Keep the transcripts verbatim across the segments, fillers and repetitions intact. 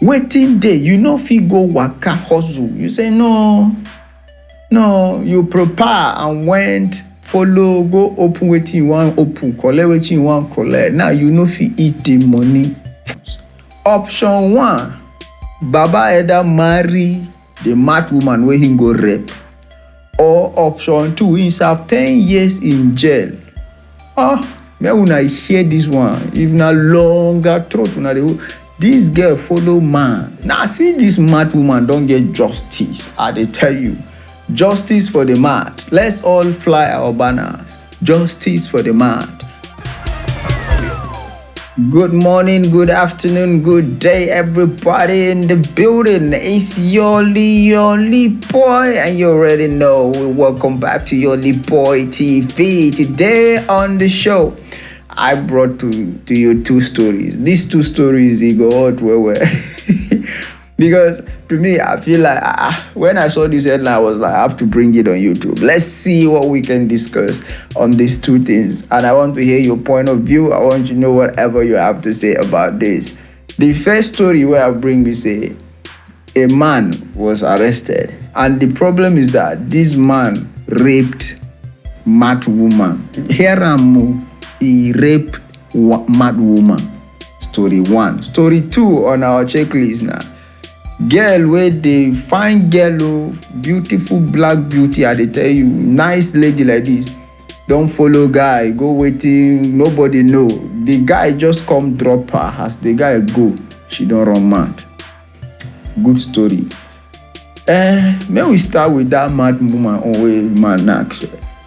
Wetin dey, you no fit go waka hustle. You say no, no, you prepare and went follow, go open wetin you wan open, collect wetin you wan collect. Now you no fit eat the money. Option one, Baba Eda marry the mad woman wey him go rape. Or option two, him serve ten years in jail. Ah, make una hear this one. If na longer throat una dey hold, this girl follow man. Now see this mad woman don get justice. I dey tell you, justice for the mad. Let's all fly our banners. Justice for the mad. Good morning, good afternoon, good day, everybody in the building. It's your Lee, your Lee boy, and you already know. Welcome back to your Lee boy T V. Today on the show, I brought to, to you two stories. These two stories, they go out well, well. Because to me, I feel like, ah, ah, when I saw this headline, I was like, I have to bring it on YouTube. Let's see what we can discuss on these two things. And I want to hear your point of view. I want to know whatever you have to say about this. The first story where I bring, we say a man was arrested. And the problem is that this man raped mad woman. Hear am o, he raped wa- mad woman. Story one. Story two on our checklist now. Girl wey dey fine girl o, beautiful black beauty, I dey tell you, nice lady like this. Don follow guy go wetin nobody know. The guy just come drop her. As the guy go, she don run mad. Good story. Eh, make we start with that mad woman own wey man knack.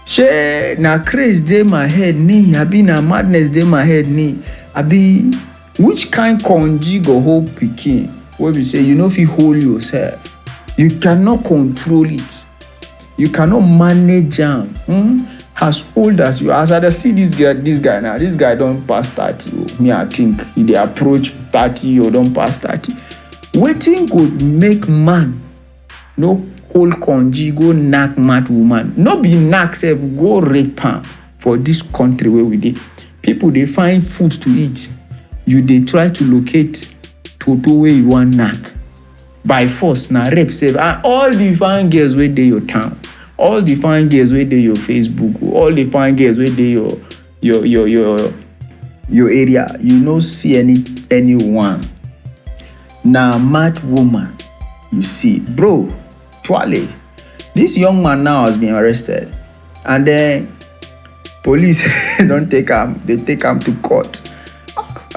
Shey na craze dey my head ni, abi na madness dey my head ni, abi which kind konji go hold pikin wey be say you no fit hold yourself, you cannot control it, you cannot manage am. Hmm? As old as you, as I dey see this guy, this guy now, this guy don pass thirty o. Me, I think he dey approach thirty or don pass thirty. Wetin go make man no hold konji go knack mad woman? No be knack sef, go rape am. For this country wey we dey, people dey find food to eat. You dey try to locate toto wey you wan knack by force, na rape sef. And all the fine girls wey dey your town, all the fine girls wey dey your Facebook, all the fine girls wey dey your your your your your area, you no see any anyone. Na mad woman you see, bro. Twale, this young man now has been arrested, and then police don take am, they take am to court.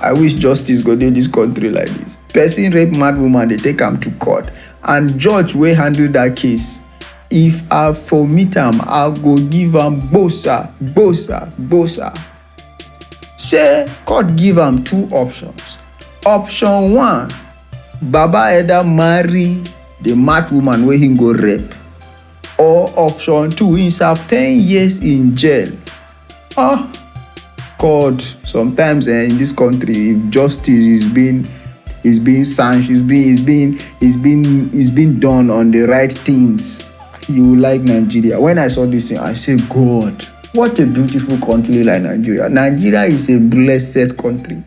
I wish justice go dey this country like this. Person rape mad woman, they take am to court, and judge wey handle that case, if I for meet am, I go give am gbosa, gbosa, gbosa. Say court give am two options. Option one, Baba Eda marry the mad woman wey him go rape. Or option two, him serve ten years in jail. Ah, God, sometimes eh, in this country, if justice is being is being sanctioned, is being is being is being is being done on the right things, you will like Nigeria. When I saw this thing, I say, God, what a beautiful country like Nigeria. Nigeria is a blessed country.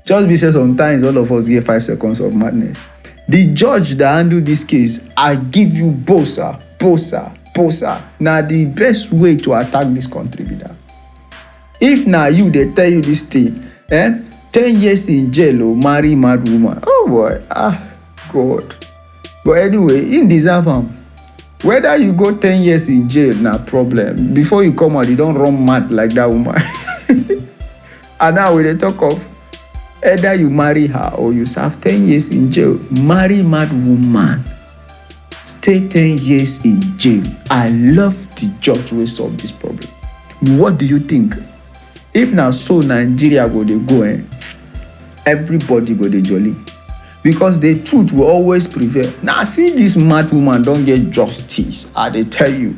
Just be say sometimes all of us get five seconds of madness. The judge that handle this case, I give you gbosa, gbosa, gbosa. Na the best way to attack this country be that. If na you, they tell you this thing, eh? Ten years in jail, oh, marry mad woman. Oh boy, ah, God. But anyway, him deserve am. Whether you go ten years in jail, na problem. Before you come out, you don run mad like that woman. And now we dey talk of either you marry her or you serve ten years in jail. Marry mad woman, stay ten years in jail. I love the judge wey solve this problem. What do you think? If na so Nigeria go dey go, eh, everybody go dey jolly, because the truth will always prevail. Now see, this mad woman don get justice. I dey tell you,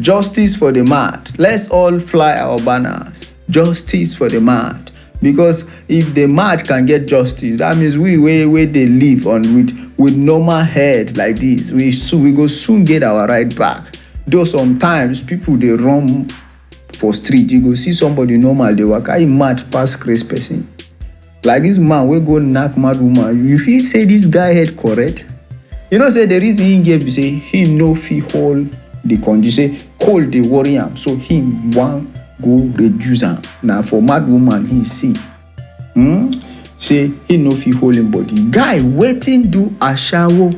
justice for the mad. Let's all fly our banners. Justice for the mad. Because if the mad can get justice, that means we wey wey dey live on with with normal head like this, we so we go soon get our right back. Though sometimes people dey run for street, you go see somebody normal dey waka, he mad pass craze person. Like this man wey go knack mad woman, you fit say this guy head correct? You know say the reason he get be say he no fit hold the condition. Say cold dey worry am, so he wan go reduce am. Na for mad woman he see. Hmm? Say he no fit hold him body. Guy, wetin do ashawo?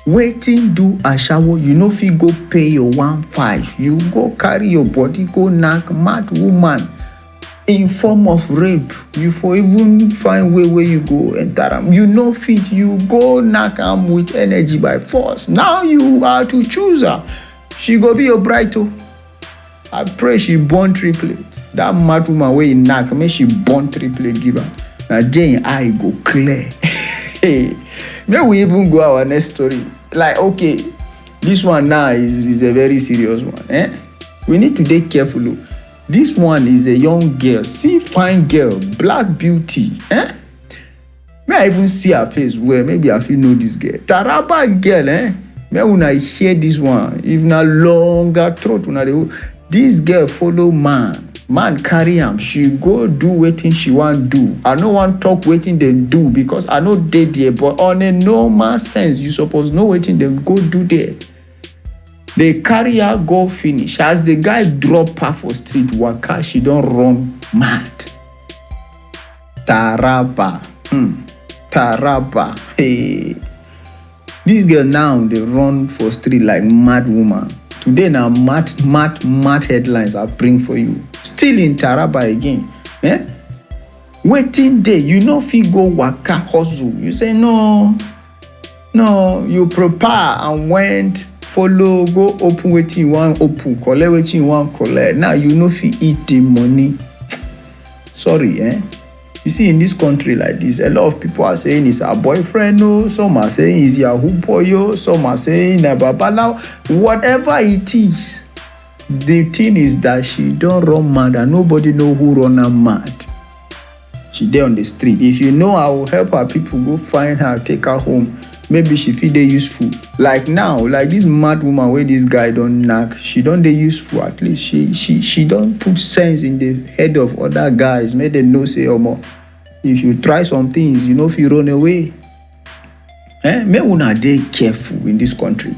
Wetin do ashawo? You no fit go pay your one five. You go carry your body go knack mad woman in form of rape. You for even find way wey you go enter am. You no fit. You go knack am with energy by force. Now you are to choose her. She go be your bride o. I pray she born triplet. That mad woman wey he knack, make she born triplet give am. Na there him eye go clear. Make we even go our next story. Like, okay, this one now is, is a very serious one. Eh? We need to dey careful o. This one is a young girl, see fine girl, black beauty. Eh? May I even see her face well? Maybe I fit know this girl. Taraba girl, eh? May una hear this one. If na longer throat una dey hold. This girl follow man. Man carry am. She go do wetin she wan do. I no wan talk wetin dem do because I no dey there. But on a normal sense, you suppose know wetin dem go do there. They carry her go finish. As the guy drop her for street waka, she don run mad. Taraba. Hmm. Taraba. Hey. This girl now dey run for street like mad woman. Today na mad, mad, mad headlines I bring for you. Still in Taraba again. Eh? Wetin dey? You no fit go waka hustle. You say no. No, you prepare and went follow, go open wetin you wan open, collect wetin you wan collect. Now you no fit eat the money. Sorry, eh? You see, in this country like this, a lot of people are saying it's her boyfriend, no. Some are saying it's Yahoo boy, yo. Some are saying na babalawo. Whatever it is, the thing is that she don run mad and nobody know who run am mad. She dey on the street. If you know, I will help her people go find her, take her home. Maybe she fit dey useful. Like now, like this mad woman wey this guy don knack, she don dey useful at least. She she she don put sense in the head of other guys. Make dem know say, omo, if you try some things, you no fit run away. Eh? Make una dey careful in this country.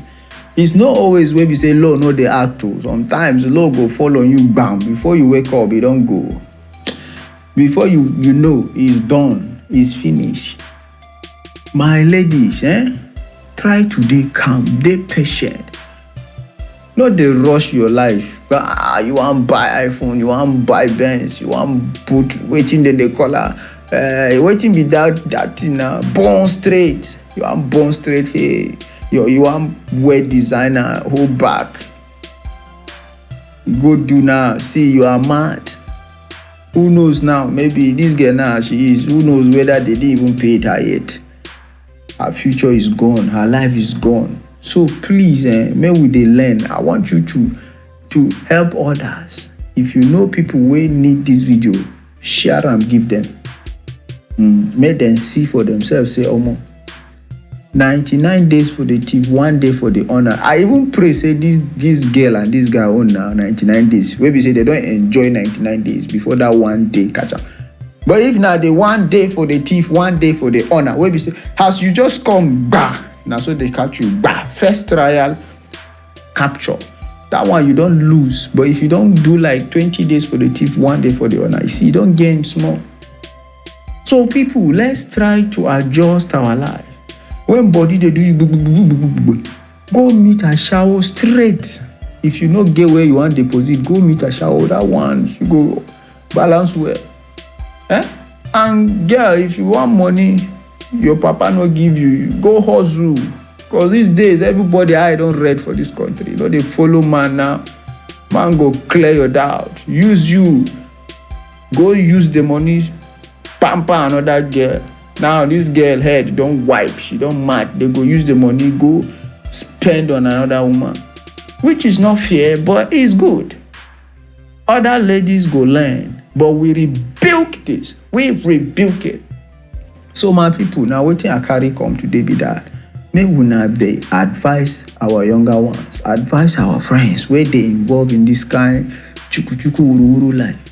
It's not always wey be say law no dey act o. Sometimes law go fall on you, bam, before you wake up, e don go. Before you you know, it's done, it's finished. My ladies, eh? Try to dey calm, dey patient. No dey rush your life. Ah, you wan buy iPhone, you wan buy Benz, you wan put wetin dem dey call am. Uh, wetin be that that thing na? Born straight. You wan born straight. Hey, you you wan wear designer, hold back. You go do now. See, you are mad. Who knows now? Maybe this girl now, she is. Who knows whether they didn't even pay her yet? Her future is gone. Her life is gone. So please, eh, make we dey learn. I want you to to help others. If you know people wey need this video, share am give them. Mm, make dem see for themselves say, omo, ninety-nine days for the thief, one day for the owner. I even pray say this this girl and this guy own na ninety-nine days. Wey be say they don enjoy ninety-nine days before that one day catch am. But if na the one day for the thief, one day for the owner, wey be say as you just come, gba, na so they catch you, gba. First trial, capture. That one you don lose. But if you don do like twenty days for the thief, one day for the owner, you see, you don gain small. So people, let's try to adjust our life. When body dey do you, gbu- gbu- gbu- gbu- gbu- gbu- go meet ashawo straight. If you no get where you wan deposit, go meet ashawo. That one you go balance well. Eh? And girl, if you want money, your papa no give you, you go hustle. Because these days, everybody eye don red for this country. You know, they follow man now. Man go clear your doubt. Use you. Go use the money, pamper another girl. Now this girl head don wipe. She don mad. They go use the money, go spend on another woman. Which is not fair, but it's good. Other ladies go learn, but we rebuke this. We rebuke it. So my people, now wetin I carry come today be that. Make una dey advise our younger ones, advise our friends wey dey involved in this kind chuku chuku wuru wuru life.